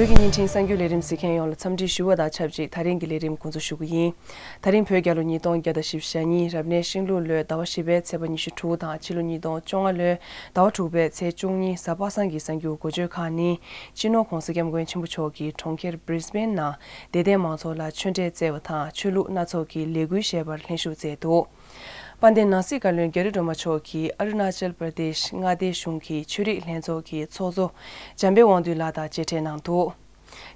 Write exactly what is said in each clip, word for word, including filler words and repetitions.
བོད་ཀྱི་བརྙན་འཕྲིན་གསར་འགྱུར་ལས་རིམ་གཟིགས་མཁན་ཡོངས་ལ་འཚམས་འདྲི་ཞུ་བ་དང་ཆབས་ཅིག་ད་རིང་གི་ལས་རིམ་འགོ་འཛུགས་ཞུ་གི་ཡིན། ད་རིང་བོད་རྒྱལ་ལོ་ཉིས་སྟོང་བརྒྱ་དང་བཞི་བཅུ་ཞེ་གཉིས། རབ་གནས་ཤིང་ལུག་ལོའི་ཟླ་བ་བཞི་པའི་ཚེས་པ་ཉི་ཤུ་དྲུག་དང་ཕྱི་ལོ་ཉིས་སྟོང་བཅོ་ལྔ་ལོའི་ཟླ་བ་དྲུག་པའི་ཚེས་བཅུ་གཉིས་གཟའ་པ་སངས་ཀྱི་གསར་འགྱུར་འགོ་བརྗོད་ཁག་ནི། སྤྱི་ནོར་༧གོང་ས་༧སྐྱབས་མགོན་ཆེན་པོ་མཆོག་གིས་གྲོང་ཁྱེར་Brisbane་ནང་དད་ལྡན་མང་ཚོགས་ལ་ཆོས་འབྲེལ་སྩལ་བ་དང་ཆོས་ལུགས་སྣ་ཚོགས་ཀྱི་ལས་འགུལ་ཞེས་པར་ལྷན་ཞུགས་མཛད་འདུག་དཔལ་ལྡན་ནང་སྲིད་བཀའ་བློན་རྒྱ་རི་སྒྲོལ་མ་མཆོག་གིས་ཨ་རུ་ན་ཅལ་པར་དེཤ་མངའ་སྡེའི་གཞུང་གི་ཆོས་རིག་ལྷན་ཚོགས་ཀྱི་ཚོགས་གཙོ་འཇམ་དཔལ་དབང་འདུས་ལགས་དང་མཇལ་འཕྲད་གནང་འདུག་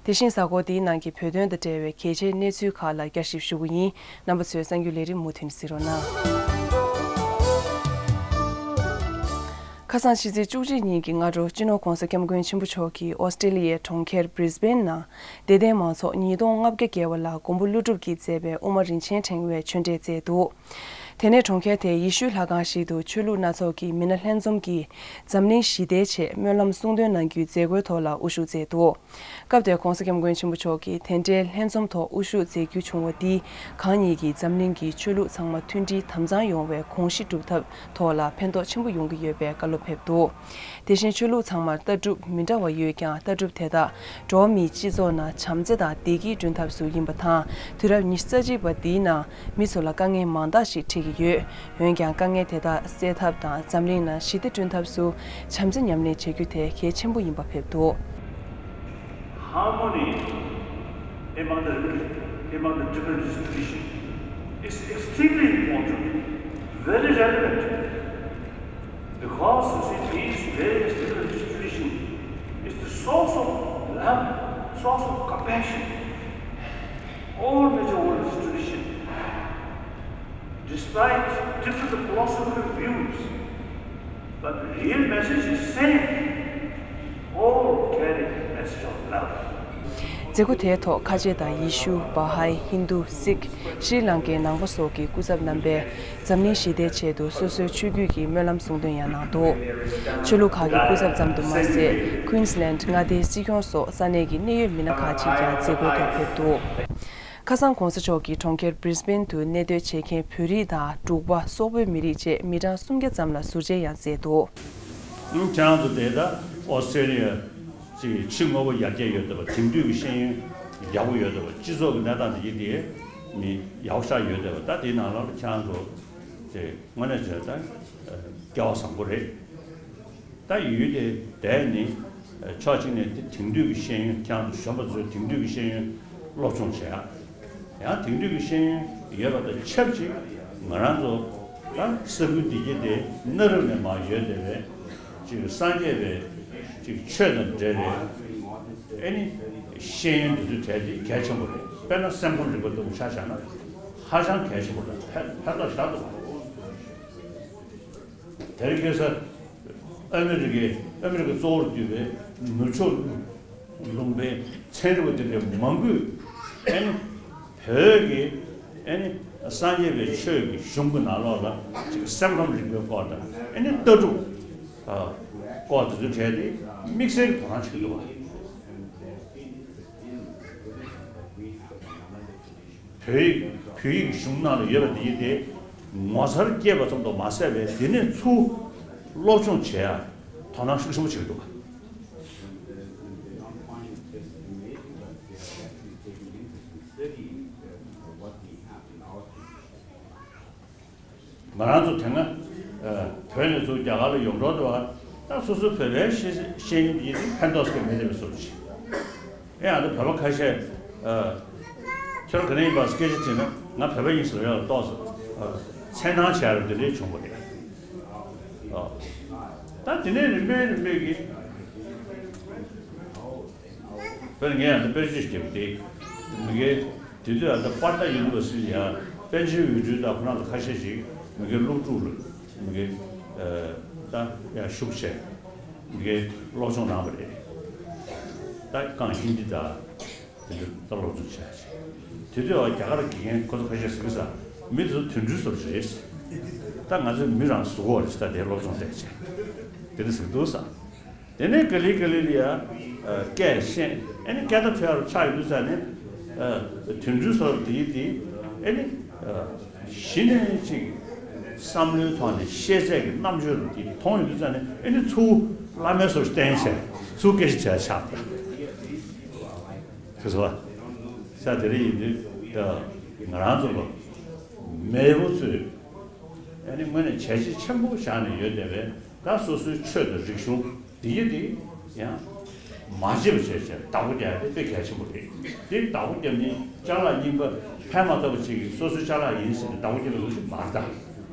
དེ་བཞིན་གཟའ་འཁོར་འདིའི་ནང་གི་བོད་དོན་དང་འབྲེལ་བའི་གལ་ཆེའི་གནས་ཚུལ་ཁག་ལ་བསྐྱར་ཞིབ་ཞུ་གི་ཡིན། རྣམ་པ་ཚོས་གསར་འགྱུར་ལས་རིམ་མུ་མཐུད་གཟིགས་རོགས་གནང་། ཁ་སང་ཕྱི་ཚེས་བཅུ་གཅིག་ཉིན་གྱི་སྔ་དྲོ་སྤྱི་ནོར་༧གོང་ས་༧སྐྱབས་མགོན་ཆེན་པོ་མཆོག་གིས་ཨོ་སི་ཀྲེ་ལི་ཡའི་གྲོང་ཁྱེར་Brisbane་ནང་དད་ལྡན་མང་ཚོགས་ཉིས་སྟོང་ལྔ་བརྒྱ་བརྒལ་བ་ལ་མགོན་པོ་ཀླུ་སྒྲུབ་ཀྱིས་མཛད་པའི་དབུ་མ་རིན་ཆེན་ཕྲེང་བའི་ཆོས་འབྲེལ་སྩལ་འདུག་དེ་ནས་གྲོང་ཁྱེར་དེའི་ཡེ་ཤུའི་ལྷ་ཁང་ཞིག་ཏུ་ཆོས་ལུགས་སྣ་ཚོགས་ཀྱི་མི་སྣ་ལྷན་འཛོམས་ཀྱིས་འཛམ་གླིང་ཞི་བདེའི་ཆེད་སྨོན་ལམ་གསུང་འདོན་གནང་རྒྱུའི་མཛད་སྒོའི་ཐོག་ལ་དབུ་བཞུགས་མཛད་འདུག་སྐབས་དེར་༧གོང་ས་༧སྐྱབས་མགོན་ཆེན་པོ་མཆོག་གིས་དེ་འདྲའི་ལྷན་འཛོམས་ཐོག་དབུ་བཞུགས་མཛད་རྒྱུ་བྱུང་བ་འདིས་གང་ཉིད་ཀྱིས་འཛམ་གླིང་གི་ཆོས་ལུགས་ཚང་མ་མཐུན་སྒྲིལ་དམ་གཙང་ཡོང་བའི་དགོངས་གཞི་སྒྲུབ་ཐབས་ཐོག་ལ་ཕན་ཐོགས་ཆེན་པོ་ཡོང་གི་ཡོད་པའི་བཀའ་སློབ་ཕེབས་འདུག་དེ་བཞིན་ཆོས་ལུགས་ཚང་མར་ལྟ་གྲུབ་མི་འདྲ་བ་ཡོད་ཀྱང་ལྟ་གྲུབ་དེ་དག་འགྲོ་བ་མིའི་སྤྱི་ཚོགས་ནང་བྱམས་བརྩེ་དང་བདེ་སྐྱིད་བསྐྲུན་ཐབས་སུ་ཡིན་པ་དང་། དུས་རབས་ཉི་ཤུ་རྩ་གཅིག་པ་འདིའི་ནང་མི་ཚོ་ལ་དཀའ་ངལ་མང་དག་ཞིག་འཕྲད་ཀྱི་ཡོད། འོན་ཀྱང་དཀའ་ངལ་དེ་དག་སེལ་ཐབས་དང་འཛམ་གླིང་ནང་ཞི་བདེ་བསྐྲུན་ཐབས་སུ་བྱམས་བརྩེ་ཉམས་ལེན་བྱེད་རྒྱུ་དེ་གལ་ཆེན་པོ་ཡིན་པ་ཕེབས་འདུག Harmony among the religion, among the different religious traditions is extremely important, very relevant, because you see, these various different religious traditions is the source of love, source of compassion. All major world religious traditions, despite different philosophical views, but the real message is same. All carry message of love. མཛད་སྒོ་དེའི་ཐོག་ཁ་ཆེ་དང་ཡེ་ཤུ། བྷ་ཧའི། ཧིན་རྡུ། སིག་ཤྲི་ལང་ཀའི་ནང་པ་སོགས་ཀྱི་སྐུ་ཚབ་རྣམ་པས་འཛམ་གླིང་ཞི་བདེའི་ཆེད་དུ་སོ་སོའི་ཆོས་བརྒྱུད་ཀྱི་སྨོན་ལམ་གསུང་འདོན་ཡང་གནང་འདུག་ཆོས་ལུགས་ཁག་གི་སྐུ་ཚབ་ཙམ་དུ་མ་ཟད། Queensland་མངའ་སྡེའི་སྲིད་སྐྱོང་སོགས་ས་གནས་ཀྱི་གནད་ཡོད་མི་སྣ་ཁག་ཅིག་ཀྱང་མཛད་སྒོའི་ཐོག་ཕེབས་འདུག་ཁ་སང་༧གོང་ས་མཆོག་གིས་གྲོང་ཁྱེར་Brisbane་དུ་གནས་སྡོད་བྱེད་མཁན་བོད་རིགས་དང་འབྲུག་པ། སོག་པོའི་མི་རིགས་བཅས་མི་གྲངས་སུམ་བརྒྱ་ཙམ་ལ་ཟུར་མཇལ་ཡང་མཛད་འདུག་ཁྱེད་རང་ཚོ་དེ་ད་ཨོ་སི་ཀྲེ་ལི་ཡ་ཅིག་ཕྱི་དངོས་པོ་ཡར་རྒྱས་ཡོད་བསྡད་པ། དེང་དུས་ཀྱི་ཤེས་ཡོན་ཡག་པོ་ཡོད་བསྡད་པ། སྤྱི་ཚོགས་ཀྱི་གནས་སྟངས་དེ་གྱད་དེ་མི་ཡག་པོ་ཞེ་དྲག་ཡོད་བསྡད་པ། ད་དེའི་ནང་ལོགས་ལ་ཁྱེད་རང་ཚོ་དེ་དངོས་གནས་བྱས་ད་སྐལ་བ་བཟང་པོ་རེད། ད་ཡུལ་དེ་དེ་ནི་ཕྱོགས་གཅིག་ནས་དེ་དེང་དུས་ཀྱི་ཤེས་ཡོན། ཁྱེད་རང་ཚོ་གཞོན་པ་ཚོས་དེང་དུས་ཀྱི་ཤེས་ཡོན་སློབ་སྦྱོང་བྱེད་ཡ། ཡང་དེང་དུས་ཀྱི་ཤེས་ཡོན་ཡོད་པ་དང་ཆབས་ཅིག་ང་རང་ཚོ་ད་ས་ཁུལ་འདི་གྱད་དེ་གནའ་རབས་ནས་མར་ཡོད་བསྡད་པའི་ཅིག་སངས་རྒྱས་པའི་ཅིག་ཆོས་དང་འབྲེལ་བའི་ཨེ་ནི་ཤེས་ཡོན་འདི་ཚོའི་གྲས་དེ་གལ་ཆེན་པོ་རེད། དཔེར་ན་སེམས་ཁམས་རིག་པ་ལྟ་བུ་ཆ་བཞག་ན་ཧ་ཅང་གལ་ཆེན་པོ་རེད། ཕན་ཕན་ཐོགས་ཞེ་དྲག་འདུག་དེར་ཁ་སང་ཨ་མི་རི་ཀའི་ཨ་མི་རི་ཀ་གཙོ་བོར་གྱུར་པའི་ནུབ་ཕྱོགས་ལུང་པའི་ཚན་རིག་པ་དེ་འདྲའི་མང་པོས་ཨེ་ནི་བོད་ཀྱི་ཨེ་ནི་སངས་རྒྱས་པའི་ཆོས་ཀྱི་གཞུང་གི་ནང་ལོགས་ལ་ཅིག་སེམས་ཁམས་རིག་པའི་སྐོར་དང་ཨེ་ནི་ལྟ་གྲུབ་སྐོར་དེ་ཚོའི་གྲས་དེ་དམིགས་བསལ་གྱི་དོ་སྣང་བྱེད་ཀྱི་འདུག་བ། བོད་ཡིག་བོད་ཡིག་གཞུང་ནང་ལ་ཡོད་པ་འདི་དེ་ངོ་མཚར་སྐྱེས་པ་ཙམ་དུ་མ་ཟད་པའི་དེ་ནས་ཚུར་སློབ་སྦྱོང་བྱེད་ཡ་དོ་སྣང་ཤུགས་ཆེན་པོ་བྱེད་ཀྱི་འདུག་ང་རང་ཚོ་དེ་སྔ་ཨ་བོད་ནས་ཚུར་རྒྱ་གར་ལ་ཡོང་འགྲོ་དུས་ད་སོ་སོའི་བོད་པའི་ཤེས་ཤེས་ཡོན་འདི་ཕན་ཐོགས་སྐད་མེད་པའི་བཟོ་འདྲ་ཞིག་ཨེ་ཡང་ད་བོད་པ་ཁ་ཤས་ཨ་ཁྱོད་རང་ག་ནས་ཡིན་པ་སྐད་ཆ་དྲིས་ན་ང་བོད་པ་ཡིན་ཟེར་ཡག་ལ་ཏོག་ཙམ་ཨ་མཚན་ནང་བྱས་རབས་དེ་འདྲའི་བྱུང་བ་རེད། ཨ་ད་དེ་ནས་རིམ་པས་རིམ་པས་ཀྱི་དཔེར་ངས་ཡང་ད་དཔེར་བརྗོད་ཞིག་བརྒྱབ་སྟེ་མི་སྒེར། དེ་དུས་ཨ་ད་པ་ཏཱ་ཡུ་ནི་ཝར་སི་ཊི་ཡ་པཎ་ཆེན་འོད་སྤྲུལ་དང་ཁོ་རང་ཚོ་ཁ་ཤས་ཤིག་མི་སྒེར་སློབ་ཕྲུག་ལ་མི་སྒེར་ད་ཡ་ཞུགས་བྱས་མི་སྒེར་སློབ་སྦྱོང་གནང་བ་རེད། ད་རྐང་ཧིན་དི་དང་དེ་འདྲ་ད་སློབ་སྦྱོང་བྱས་བྱས། དེ་དུས་ཨ་རྒྱ་གར་དགེ་རྒན་ཁོ་ཚོ་ཁ་ཤས་ཟེར་གི་ས་མི་དེ་ཚོ་དུད་འགྲོའི་བཟོ་འདྲ་རེད། ད་ང་ཚོའི་མི་རང་གཟུགས་པོ་རེད། ད་དེ་སློབ་སྦྱོང་བལྟས་བྱས་དེ་འདྲ་ཟེར་གི་འདུག་ས། དེ་ནས་ག་ལེ་ག་ལེ་ལ་ཡ་སྐད་ཤེས། ཨེ་ནི་སྐད་བརྡ་ཐོས་ཡ་ཆགས་ཡོང་དུས་ཙ་ནས་དུད་འགྲོའི་བཟོ་འདྲ་དེ་དེ་ཨེ་ནི་གཞི་ནས་ཅིག་བསམ་བློའི་ཐོག་ནས་ཤེས་ཚད་ཀྱི་རྣམ་དཔྱོད་དེ་མཐོང་ཡོང་དུས་ཙ་ནས་ཨེ་ནི་ཚུར་བླ་མའི་བཟོ་ཞིག་བསྟེན་བྱས་ཚུར་སྐད་ཆ་བྱས་ཆགས་པ། ཟེར་བ། ས་དེ་རིང་ཡིན་དུས་ད་ང་རང་ཚོ་ལ་མེས་པོ་ཚོས་ཨ་ནི་དངོས་གནས་བྱས་རྗེས་ཆེན་པོ་བཞག་ནས་ཡོད་བསྡད་པས། ད་སོ་སོའི་ཆོས་དང་རིག་གཞུང་འདི་ཡི་འདི་ཡང་མ་བརྗེད་པ་བྱས་བྱས་བདག་པོ་རྒྱག་ཡ་དེ་དཔེ་གལ་ཆེན་པོ་རེད། དེ་བདག་པོ་རྒྱབ་ནི་ཅ་ལག་རྙིང་པ་ཕལ་མ་ལྟ་བུ་ཅིག་གིས་སོ་སོའི་ཅ་ལག་ཡིན་ཟེར་ནས་བདག་པོ་རྒྱབ་པའི་ལོ་རྒྱུས་མ་རེད་ད།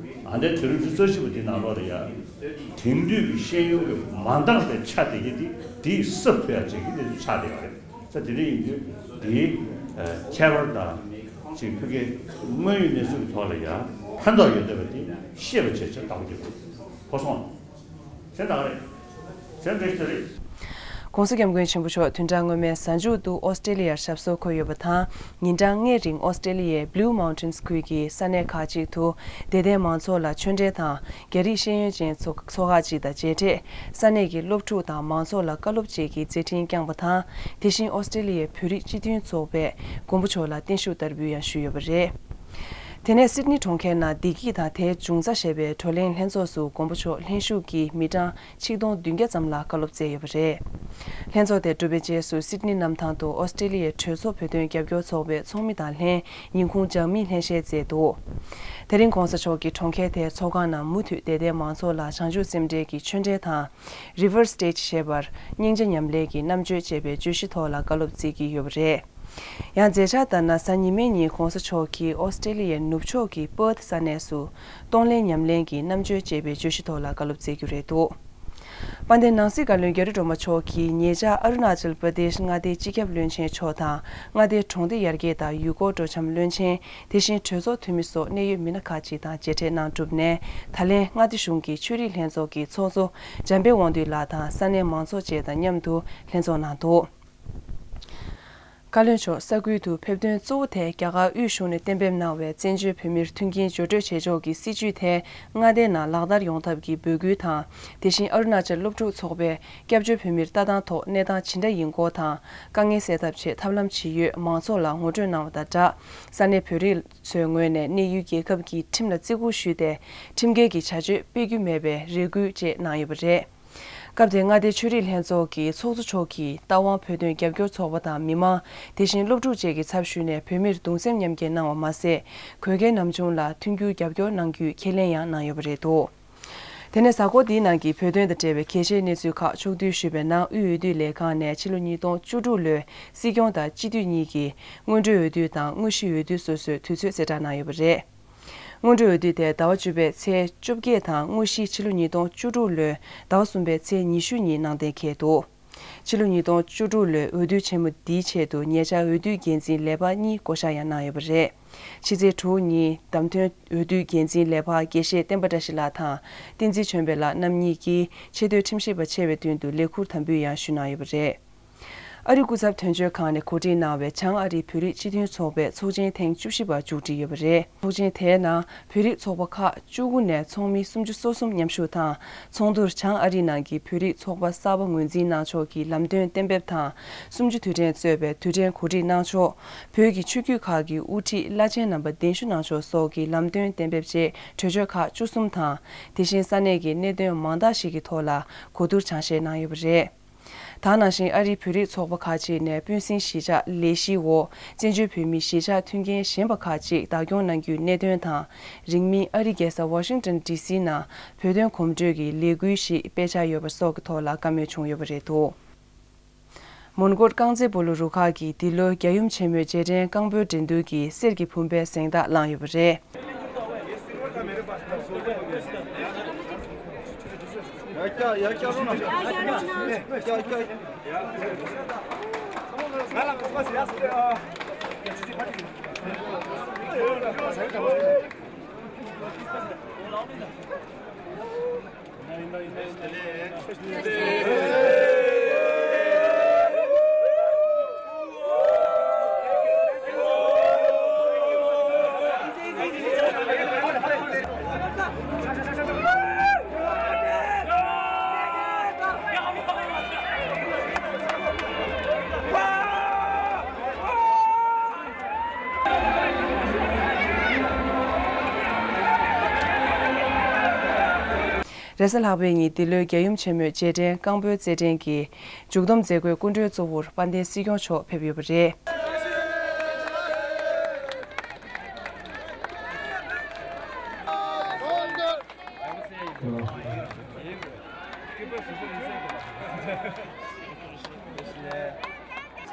ཨ་ནི་དེ་རིང་ཆུ་རྩ་བཞི་པ་འདི་ནང་ལོགས་ལ་ཡ་དེང་དུས་ཀྱི་ཤེས་ཡོན་གྱི་མ་འདང་པའི་ཆ་དེ་གི་དེ་དེའི་སྲབ་ཐུབ་ཡ་བྱེད་ཀྱི་དེ་ཚོ་ཆགས་བསྡད་ཡོད་རེད། ས་དེ་རིང་ཡིན་དུས་དེའི་ཁྱད་པར་དང་ཅིག་ཕ་གི་དངོས་ཡོད་གནས་ཚུལ་གྱི་ཐོག་ལ་ཡང་ཕན་ཐོགས་ཡོད་བསྡད་པ་དེ་ཤེས་པ་བྱས་བྱས་བདག་པོ་རྒྱབ་དགོས། ཕོ་སོང་། གཞན་དག་རེད། གཞན་འགྲིག་ས་རེད། ༸གོང་ས་༸སྐྱབས་མགོན་ཆེན་པོ་མཆོག་བདུན་ཕྲག་སྔོན་མའི་གཟའ་མཇུག་ཏུ་ཨོ་སི་ཀྲེ་ལི་ཡར་ཞབས་སོར་འཁོད་ཡོད་པ་དང་། ཉིན་གྲངས་ལྔའི་རིང་ཨོ་སི་ཀྲེ་ལི་ཡའི་Blue Mountains ཁུལ་གྱི་ས་གནས་ཁག་ཅིག་ཏུ་དད་ལྡན་མང་ཚོགས་ལ་ཆོས་འབྲེལ་དང་། རྒྱ་རིགས་ཤེས་ཡོན་ཅན་ཚོ་ཚོགས་ཁག་ཅིག་དང་མཇལ་འཕྲད། ས་གནས་ཀྱི་སློབ་ཕྲུག་དང་མང་ཚོགས་ལ་བཀའ་སློབ་བཅས་ཀྱི་མཛད་འཕྲིན་བསྐྱངས་པ་དང་། དེ་བཞིན་ཨོ་སི་ཀྲེ་ལི་ཡའི་བོད་རིགས་སྤྱི་མཐུན་ཚོགས་པས་མགོན་པོ་མཆོག་ལ་བརྟན་བཞུགས་བསྟར་འབུལ་ཡང་ཞུས་ཡོད་པ་རེད། དེ་ནས་སིད་ནི་གྲོང་ཁྱེར་ནང་བདེ་སྐྱིད་དང་དེའི་འབྱུང་རྩ་ཞེས་པའི་བགྲོ་གླེང་ལྷན་ཚོགས་སུ་མགོན་པོ་མཆོག་ལྷན་ཞུགས་ཀྱིས་མི་གྲངས་ཆིག་སྟོང་བདུན་བརྒྱ་ཙམ་ལ་བཀའ་སློབ་སྩལ་ཡོད་པ་རེད། ལྷན་ཚོགས་དེ་གྲུབ་པའི་རྗེས་སུ་སིད་ནི་གནམ་ཐང་དུ་ཨོ་སི་ཀྲེ་ལི་ཡའི་གྲོས་ཚོགས་བོད་དོན་རྒྱབ་སྐྱོར་ཚོགས་པའི་ཚོགས་མི་དང་ལྷན་ཉིན་གུང་ལྗགས་མིག་ལྷན་བཞེས་མཛད་འདུག་དེ་རིང་གོང་ས་མཆོག་གིས་གྲོང་ཁྱེར་དེའི་ཚོགས་ཁང་ནང་མུ་མཐུད་དད་ལྡན་མང་ཚོགས་ལ་བྱང་ཆུབ་སེམས་འགྲེལ་གྱི་ཆོས་འབྲེལ་དང་། Reverse Stage ཞེས་པར་སྙིང་རྗེ་ཉམས་ལེན་གྱི་རྣམ་དཔྱོད་ཅེས་པའི་བརྗོད་གཞི་ཐོག་ལ་བཀའ་སློབ་སྩལ་གྱི་ཡོད་པ་རེད། ཡང་མཛད་འཆར་ལྟར་ན། གཟའ་ཉི་མའི་ཉིན་གོང་ས་མཆོག་གིས་ཨོ་སི་ཀྲེ་ལི་ཡའི་ནུབ་ཕྱོགས་ཀྱི་པར་ཐི་ས་གནས་སུ་གཏོང་ལེན་ཉམས་ལེན་གྱི་རྣམ་དཔྱོད་ཅེས་པའི་བརྗོད་གཞི་ཐོག་ལ་བཀའ་སློབ་སྩལ་རྒྱུ་རེད་འདུག་དཔལ་ལྡན་ནང་སྲིད་བཀའ་བློན་རྒྱ་རི་སྒྲོལ་མ་མཆོག་གིས་ཉེ་ཆར་ཨ་རུ་ན་ཅལ་པར་དེཤ་མངའ་སྡེའི་སྤྱི་ཁྱབ་བློན་ཆེན་མཆོག་དང་། མངའ་སྡེའི་གྲོང་སྡེ་ཡར་རྒྱས་དང་ཡུལ་སྐོར་སྤྲོ་འཆམ་བློན་ཆེན། དེ་བཞིན་གྲོས་ཚོགས་འཐུས་མི་སོགས་གནད་ཡོད་མི་སྣ་ཁག་ཅིག་དང་མཇལ་འཕྲད་གནང་གྲུབ་ནས། ད་ལན་མངའ་སྡེ་གཞུང་གི་ཆོས་རིག་ལྷན་ཚོགས་ཀྱི་ཚོགས་གཙོ་འཇམ་དཔལ་དབང་འདུས་ལགས་དང་ས་གནས་མང་ཚོགས་བཅས་དང་མཉམ་དུ་ལྷན་ཚོགས་གནང་འདུག་བཀའ་བློན་མཆོག་ས་ཁུལ་དུ་ཕེབས་དོན་གཙོ་བོ་དེ་རྒྱ་གར་དབུས་གཞུང་ནས་གཏན་འབེབས་གནང་བའི་བཙན་བྱོལ་བོད་མིར་མཐུན་རྐྱེན་སྦྱོར་སྤྲོད་བྱེད་ཕྱོགས་ཀྱི་སྲིད་བྱུས་དེ་མངའ་སྡེའི་ནང་ལག་བསྟར་ཡོང་ཐབས་ཀྱི་འབོད་སྐུལ་དང་། དེ་བཞིན་ཨ་རུ་ན་ཅལ་སློབ་ཕྲུག་ཚོགས་པས་སྐྱབས་བཅོལ་བོད་མིར་ལྟ་སྟངས་ཐོག་གནས་སྟངས་ཇི་འདྲ་ཡིན་སྐོར་དང་། དཀའ་ངལ་སེལ་ཐབས་ཆེད་ཐབས་ལམ་ཇི་ཡོད་མང་ཚོགས་ལ་ངོ་སྤྲོད་གནང་བ་དང་སྦྲགས། ས་གནས་བོད་རིགས་ཚོའི་ངོས་ནས་གནས་ཡུལ་རྒྱལ་ཁབ་ཀྱི་ཁྲིམས་ལ་བརྩི་བཀུར་ཞུས་ཏེ། ཁྲིམས་འགལ་གྱི་བྱ་སྤྱོད་སྤེལ་རྒྱུ་མེད་པའི་རེ་སྐུལ་བཅས་གནང་ཡོད་པ་རེད། སྐབས་དེར་མངའ་སྡེའི་ཆོས་རིག་ལྷན་ཚོགས་ཀྱི་ཚོགས་གཙོ་མཆོག་གིས་རྟ་དབང་བོད་དོན་རྒྱབ་སྐྱོར་ཚོགས་པ་དང་མི་མང་། དེ་བཞིན་སློབ་ཕྲུག་བཅས་ཀྱི་ཚབ་ཞུས་ནས་བོད་མིར་གདུང་སེམས་མཉམ་སྐྱེད་གནང་བ་མ་ཟད། དགོས་གལ་ནམ་བྱུང་ལ་མཐུན་འགྱུར་རྒྱབ་སྐྱོར་གནང་རྒྱུའི་ཁས་ལེན་ཡང་གནང་ཡོད་པ་རེད་འདུག་དེ་ནས་གཟའ་འཁོར་འདིའི་ནང་གི་བོད་དོན་དང་འབྲེལ་བའི་གལ་ཆེའི་གནས་ཚུལ་ཁག་ཕྱོགས་བསྡུས་ཞུས་པའི་ནང་། དབུས་འོས་བསྡུ་ལས་ཁང་ནས་ཕྱི་ལོ་ཉིས་སྟོང་བཅུ་དྲུག་ལོའི་སྲིད་སྐྱོང་དང་སྤྱི་འཐུས་གཉིས་ཀྱི་སྔོན་འགྲོའི་འོས་བསྡུ་དང་དངོས་གཞིའི་འོས་བསྡུ་སོ་སོའི་དུས་ཚོད་གསལ་བསྒྲགས་གནང་ཡོད་པ་རེད། སྔོན་འགྲོའི་འོས་བསྡུ་དེ་ཟླ་བ་བཅུ་པའི་ཚེས་བཅོ་བརྒྱད་དང་། དངོས་གཞི་ཕྱི་ལོ་ཉིས་སྟོང་བཅུ་དྲུག་ལོའི་ཟླ་བ་གསུམ་པའི་ཚེས་ཉི་ཤུ་ཉིན་གནང་གཏན་འཁེལ་འདུག་ཕྱི་ལོ་ཉིས་སྟོང་བཅུ་དྲུག་ལོའི་འོས་བསྡུ་ཆེན་མོ་འདིའི་ཆེད་དུ་ཉེ་ཆར་འོས་བསྡུ་འགན་འཛིན་ལས་འཕར་གཉིས་བསྐོ་གཞག་ཡང་གནང་ཡོད་པ་རེད། ཕྱི་ཚེས་དྲུག་ཉིན་བདམས་ཐོན་འོས་བསྡུ་འགན་འཛིན་ལས་འཕར་དགེ་བཤེས་བསྟན་པ་བཀྲ་ཤིས་ལགས་དང་བསྟན་འཛིན་ཆོས་འཕེལ་ལགས་རྣམ་གཉིས་ཀྱིས་ཆེས་མཐོའི་ཁྲིམས་ཞིབ་པ་ཆེ་བའི་མདུན་དུ་ལས་ཁུར་དམ་འབུལ་ཡང་ཞུས་གནང་ཡོད་པ་རེད། ཨ་རིའི་སྐུ་ཚབ་དོན་གཅོད་ཁང་ནས་གོ་སྒྲིག་གནང་བའི་བྱང་ཨ་རིའི་བོད་རིགས་སྤྱི་མཐུན་ཚོགས་པའི་ཚོགས་ཆེན་ཐེངས་བཅུ་བཞི་པ་མཇུག་སྒྲིལ་ཡོད་པ་རེད། ཚོགས་ཆེན་དེའི་ནང་བོད་རིགས་ཚོགས་པ་ཁག་བཅུ་དགུ་ནས་ཚོགས་མི་སུམ་ཅུ་སོ་གསུམ་མཉམ་ཞུགས་དང་། ཚོགས་འདུར་བྱང་ཨ་རི་ནང་གི་བོད་རིགས་ཚོགས་པ་གསར་པ་ངོས་འཛིན་གནང་ཕྱོགས་ཀྱི་ལམ་སྟོན་གཏན་འབེབས་དང་། གསུམ་བཅུ་དུས་དྲན་གཙོས་པའི་དུས་དྲན་གོ་སྒྲིག་གནང་ཕྱོགས། བོད་ཀྱི་ཆོས་བརྒྱུད་ཁག་གི་དབུ་ཁྲིད་བླ་ཆེན་རྣམ་པ་གདན་ཞུ་གནང་ཕྱོགས་སོགས་ཀྱི་ལམ་སྟོན་གཏན་འབེབས་བཅས་གྲོས་ཆོད་ཁག་བཅུ་གསུམ་དང་། དེ་བཞིན་ས་གནས་ཀྱི་གནད་དོན་མང་དག་ཞིག་གི་ཐོག་ལ་གོ་བསྡུར་སྦྱང་བཤད་གནང་ཡོད་པ་རེད། ད་ག་ནང་བཞིན་ཨ་རིའི་བོད་རིགས་ཚོགས་པ་ཁག་ཅིག་ནས་སྤུན་སྲིང་གཞིས་ཆགས་ལས་གཞིའི་འོག་བཙན་བྱོལ་བོད་མིའི་གཞིས་ཆགས་མཐུན་རྐྱེན་ཞན་པ་ཁག་ཅིག་བདག་སྐྱོང་གནང་རྒྱུའི་གནད་དོན་དང་། རིང་མིན་ཨ་རིའི་རྒྱལ་ས་ཝ་ཤིང་ཏོན་ཌི་སི་ནང་བོད་དོན་གོམ་བགྲོད་ཀྱི་ལས་འགུལ་ཞིག་སྤེལ་འཆར་ཡོད་པ་སོགས་ཀྱི་ཐོག་ལ་བཀའ་མོལ་བྱུང་ཡོད་པ་རེད་འདུག་མོན་གྷོར་རྐང་རྩེད་སྤོ་ལོ་རུ་ཁག་གིས་འདི་ལོའི་རྒྱལ་ཡུམ་ཆེན་མོའི་རྗེས་དྲན་རྐང་སྤོལ་འགྲན་བསྡུར་གྱི་གསེར་གྱི་བུམ་པའི་གཟེངས་རྟགས་བླངས་ཡོད་པ་རེད། རེས་གཟའ་ལྷག་པའི་ཉིན་འདི་ལོའི་རྒྱལ་ཡུམ་ཆེན་མོའི་རྗེས་དྲན་རྐང་སྤོལ་རྩེད་འགྲན་གྱི་མཇུག་བསྡོམས་མཛད་སྒོའི་སྐུ་མགྲོན་གཙོ་བོར་དཔལ་ལྡན་སྲིད་སྐྱོང་མཆོག་ཕེབས་ཡོད་པ་རེད།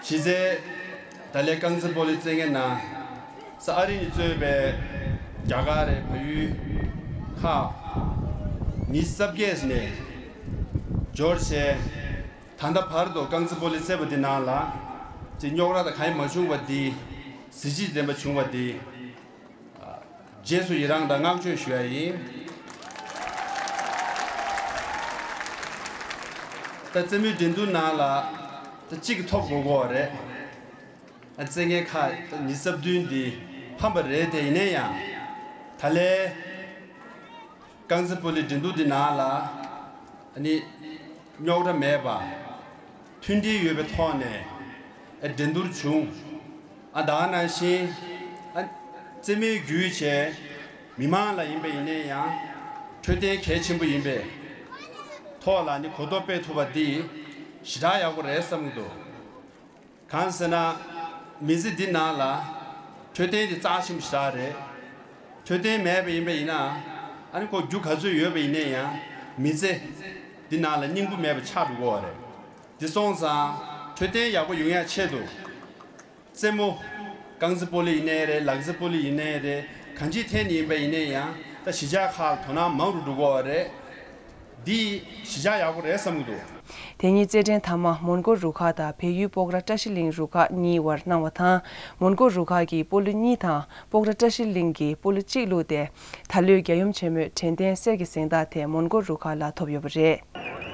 གཞི་རྩའི་ད་ལན་རྐང་རྩེད་སྤོ་ལོའི་རྩེད་མཁན་ནང་ས་ཨ་རི་ནས་གཙོས་པའི་རྒྱ་གར་རེད། བལ་ཡུལ་ཁག་ཉི་ཤུ་རྩ་བརྒྱད་ནས་འབྱོར་བྱས། ད་ལྟ་བར་དུ་རྐང་རྩེད་སྤོ་ལོའི་རྩེད་པ་འདི་ནང་ལ་ཅིག་རྙོག་དྲ་དང་གང་ཡང་མ་བྱུང་བ་འདི། གཟི་བརྗིད་ལྡན་པ་བྱུང་བ་འདི། རྗེས་སུ་ཡི་རང་དང་བསྔགས་བརྗོད་ཞུ་ཡ་ཡིན། ད་རྩེད་མོའི་འགྲན་བསྡུར་ནང་ལ་ད་གཅིག་གིས་ཐོབ་དགོས་ཀྱི་ཡོད་རེད། ཨ་རྩེད་མཁན་ཁག་ད་ཉི་ཤུ་རྩ་བདུན་འདི་ཕམ་པ་རེད་དེ། ཡིན་ན་ཡང་ད་ལན་རྐང་རྩེད་སྤོ་ལོའི་འགྲན་བསྡུར་འདི་ནང་ལ་ཨ་ནི་རྙོག་དྲ་མེད་པ། མཐུན་སྒྲིལ་ཡོད་པའི་ཐོག་ནས་ཨ་འགྲན་བསྡུར་བྱུང་། ཨ་ད་ག་ནང་བཞིན་ཨ་རྩེད་མོའི་བརྒྱུད་བྱས་མི་མང་ལ་ཡིན་པ་ཡིན་ན་ཡང་འཕྲོད་བསྟེན་གལ་ཆེན་པོ་ཡིན་པའི་ཐོག་ལ་ནི་གོ་རྟོགས་སྤེལ་ཐུབ་པ་འདི་ཞེ་དྲག་ཡག་པོ་རེད་བསམ་གྱི་འདུག་གང་ཟེར་ན། མི་ཚེ་འདི་ནང་ལ་འཕྲོད་བསྟེན་དེ་རྩ་ཆེན་པོ་ཞེ་དྲག་རེད། འཕྲོད་བསྟེན་མེད་པ་ཡིན་པ་ཡིན་ན་ཨ་ནི་ཁོ་རྒྱུ་ག་ཚོད་ཡོད་པ་ཡིན་ན་ཡང་མི་ཚེ་འདི་ནང་ལ་སྙིང་པོ་མེད་པ་ཆགས་འགྲོ་གི་ཡོད་རེད། དེ་སོང་ཙང་འཕྲོད་བསྟེན་ཡག་པོ་ཡོང་ཡ་ཆེད་དུ། རྩེད་མོ། རྐང་རྩེད་སྤོ་ལོ་ཡིན་ནའི་རེད། ལག་རྩེད་སྤོ་ལོ་ཡིན་ནའི་རེད། གང་ཅིའི་ཐད་ནས་ཡིན་པ་ཡིན་ནའི་ཡང་ད་གཞིས་ཆགས་ཁག་ལ་དོ་སྣང་མང་རུ་འགྲོ་གི་ཡོད་རེད། འདི་གཞིས་ཆགས་ཡག་པོ་རེད་བསམ་གྱི་འདུག་དེ་ཉིན་རྩེད་འགྲན་མཐའ་མ་མོན་གྷོ་རུ་ཁག་དང་བལ་ཡུལ་སྤོག་ར་བཀྲ་ཤིས་གླིང་རུ་ཁག་གཉིས་བར་གནང་བ་དང་། མོན་གྷོ་རུ་ཁག་གིས་སྤོ་ལོ་གཉིས་དང་སྤོག་ར་བཀྲ་ཤིས་གླིང་གིས་སྤོ་ལོ་གཅིག་བླུགས་ཏེ། ད་ལོའི་རྒྱལ་ཡུམ་ཆེན་མོའི་དྲན་རྟེན་གསེར་གྱི་གཟེངས་རྟགས་དེ་མོན་གྷོ་རུ་ཁག་ལ་ཐོབ་ཡོད་པ་རེད།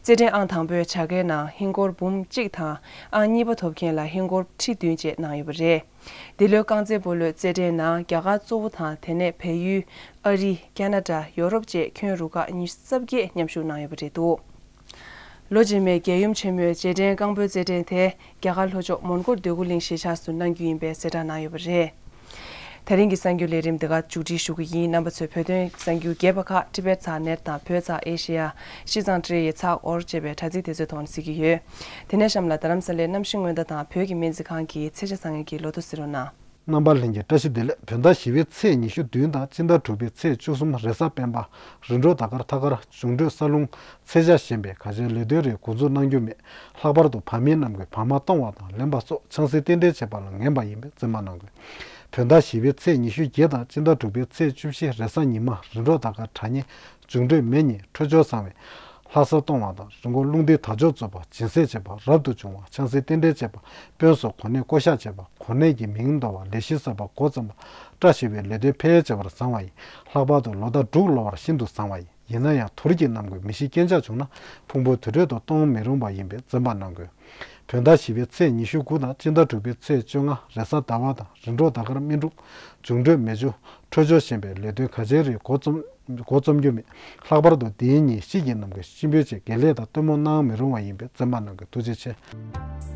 རྩེད་འགྲན་ཨང་དང་པོའི་བྱ་དགའི་ནང་ཧིན་སྒོར་འབུམ་གཅིག་དང་ཨང་གཉིས་པ་ཐོབ་མཁན་ལ་ཧིན་སྒོར་ཁྲི་བདུན་བཅས་གནང་ཡོད་པ་རེད། འདི་ལོའི་རྐང་རྩེད་སྤོ་ལོའི་རྩེད་འགྲན་ནང་རྒྱ་གར་གཙོ་བོ་དང་དེ་ནས་བལ་ཡུལ། ཨ་རི། ཁ་ན་ཌ། ཡོ་རོབ་བཅས་ཁྱོན་རུ་ཁག་ཉི་ཤུ་རྩ་བརྒྱད་མཉམ་ཞུགས་གནང་ཡོད་པ་རེད་འདུག་ལོ་རྗེས་མའི་རྒྱལ་ཡུམ་ཆེན་མོའི་རྗེས་དྲན་རྐང་སྤོལ་རྩེད་འགྲན་དེ་རྒྱ་གར་ལྷོ་ཕྱོགས་མོན་གྷོ་འདོད་རྒུ་གླིང་གཞིས་ཆགས་སུ་གནང་རྒྱུ་ཡིན་པའི་གསལ་བསྒྲགས་གནང་ཡོད་པ་རེད། དེ་རིང་གི་གསར་འགྱུར་ལས་རིམ་འདི་ག་མཇུག་སྒྲིལ་ཞུ་གི་ཡིན། རྣམ་པ་ཚོས་བོད་དོན་གསར་འགྱུར་རྒྱས་པ་ཁག་ཊི་བེཊ་ཚག་ནེཊ་དང་བོད་ཚག་ཨེ་ཤེ་ཡ། ཤིས་ཙང་ཊི་རེ་ཡི་ཚག་འོར་བཅས་པའི་དྲ་ཚིགས་དེ་ཚོའི་ཐོག་ནས་གཟིགས་ཀྱི་ཡོད། དེ་ནས་གཤམ་ལ་རྡ་རམ་ས་ལའི་གནམ་གཤིས་སྔོན་བརྡ་དང་བོད་ཀྱི་སྨན་རྩིས་ཁང་གི་ཚེས་ཆ་ཚང་ངེས་ཀྱི་ལོ་ཐོ་གཟིགས་རོགས་གནང་། རྣམ་པ་ལྷན་རྒྱས་བཀྲ་ཤིས་བདེ་ལེགས། བོད་ཟླ་བཞི་པའི་ཚེས་ཉི་ཤུ་བདུན་དང་སྤྱི་ཟླ་དྲུག་པའི་ཚེས་བཅུ་གསུམ་རེས་གཟའ་སྤེན་པ། རིམ་གྲོ་ཟླ་སྐར་ཐ་སྐར་འབྱུང་འཕྲོད་ས་རླུང་ཚེས་ཆ་གཞན་པའི་ག་ཅན་ལས་དོན་རིགས་འགོ་འཛུགས་གནང་རྒྱུ་མེད། ལྷག་པར་དུ་བ་མི་རྣམས་ཀྱིས་བག་མ་གཏོང་བ་དང་ལེན་པ་སོགས་ཆང་སའི་རྟེན་འབྲེལ་བྱེད་པ་ལ་ངན་པ་ཡིན་པས་བརྩི་མ་གནང་དགོས། བོད་ཟླ་བཞི་པའི་ཚེས་ཉི་ཤུ་བརྒྱད་དང་སྤྱི་ཟླ་དྲུག་པའི་ཚེས་བཅུ་བཞི་རེས་གཟའ་ཉི་མ། རིམ་གྲོ་ཟླ་སྐར་གྲངས་གཉིས། འབྱུང་འཕྲོད་མེ་གཉིས། འཕྲོད་སྦྱོར་བཟང་བས་ལྷ་ས་གཏོང་བ་དང་རི་མགོ་རླུང་རྟའི་དར་ལྕོག་གཙོས་པ་སྦྱིན་སྲེག་བྱེད་པ་རབ་ཏུ་བྱུང་བ། ཆང་སའི་རྟེན་འབྲེལ་བྱེད་པ། དཔོན་སོགས་གོ་གནས་བསྐོ་གཞག་བྱེད་པ། གོ་གནས་ཀྱི་མིང་འདོར་བ། ལས་གཞི་གསར་པ་འགོ་བརྩམས་པ། བཀྲ་ཤིས་པའི་ལས་དོན་འཕེལ་བྱེད་པར་བཟང་བ་ཡིན། ལྷག་པར་དུ་ལོ་ཟླ་འབྲུག་ལོ་བར་ཤིན་ཏུ་བཟང་བ་ཡིན། ཡིན་ན་ཡང་དུར་གྱི་རྣམ་ཀུན་མི་ཤི་རྐྱེན་ཆག་བྱུང་ན་ཕུང་པོ་དུར་ཁྲོད་དུ་གཏོང་མི་རུང་བ་ཡིན་པས་འཛེམ་པ་གནང་དགོས། བོད་ཟླ་བཞི་པའི་ཚེས་ཉི་ཤུ་དགུ་དང་སྤྱི་ཟླ་དྲུག་པའི་ཚེས་བཅོ་ལྔ་རེས་གཟའ་ཟླ་བ་དང་རིམ་གྲོ་ཟླ་སྐར་སྨིན་དྲུག་འབྱུང་འཕྲོད་མེ་བཅུ། འཕྲོད་སྦྱོར་ཞན་པའི་ལས་དོན་ག་ཅན་རིགས་འགོ་རྩོམ་འགོ་རྩོམ་རྒྱུ་མེད། ལྷག་པར་དུ་འདིའི་ཉིན་དཔྱིད་ཀྱི་རྣམ་ཀུན་གཤིན་པོའི་ཆེད་དགེ་ལས་དང་སྟོན་མོ་གནང་མི་རུང་བ་ཡིན་པས་འཛེམ་པ་གནང་དགོས། ཐུགས་རྗེ་ཆེ།